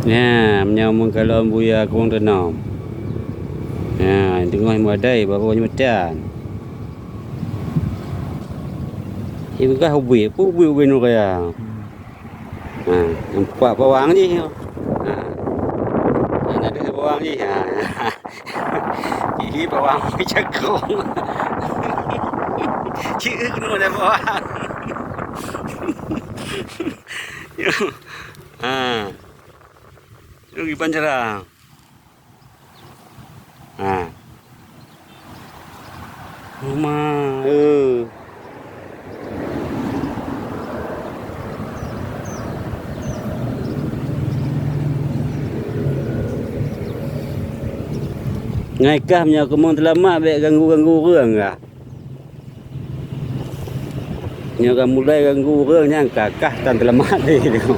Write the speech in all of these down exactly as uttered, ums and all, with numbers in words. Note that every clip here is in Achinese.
Nyan, meunyoe meukalon buya keuwong teunom. Nyan, teungoh meudai baru nyoe meutan. Ibu kah ubit, peue ubit-ubit nyoe kaya? Ha, nampak bawang jih. Ha. Ha, na deuh bawang jih. Ha. Jih bawang cakong. Cik keunoe dah bawang. Ha. Rugi panjara. Ha. Uma, eh. Ngai kah meunyoe keumeung teulamak, bèk ganggu-ganggu ureueng kah. Nyoe ka mulai ganggu ureueng nyan ka kah tan teulamat deh tu.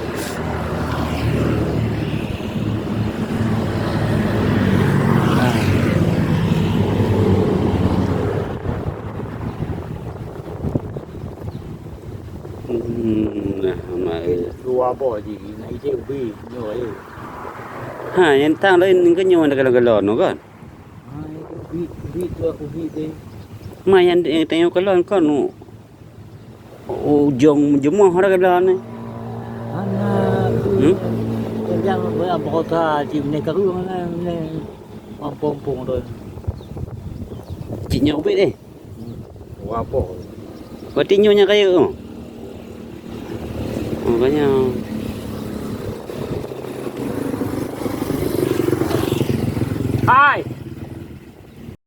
Hmm, nah, amat, eh. Dua boh jih, nak ijak ubit nyoe, eh. Ha, nyang tang laén ngon nyoe dah galon-galon tu kan? Ha, itu ubit, ubit tu aku ubit deh. Ma nyang, nyang tengok galon kan, u-, ujong jeumoh dah galon ni. Hana, hmm? Kadang banyak berkota cik ni karu mana ni. Mampong-pong tu. Cik nyoe ubit deh. Wah, boh. Berarti nyoe nyang rayeuk tu. Oh, banyak. Hai.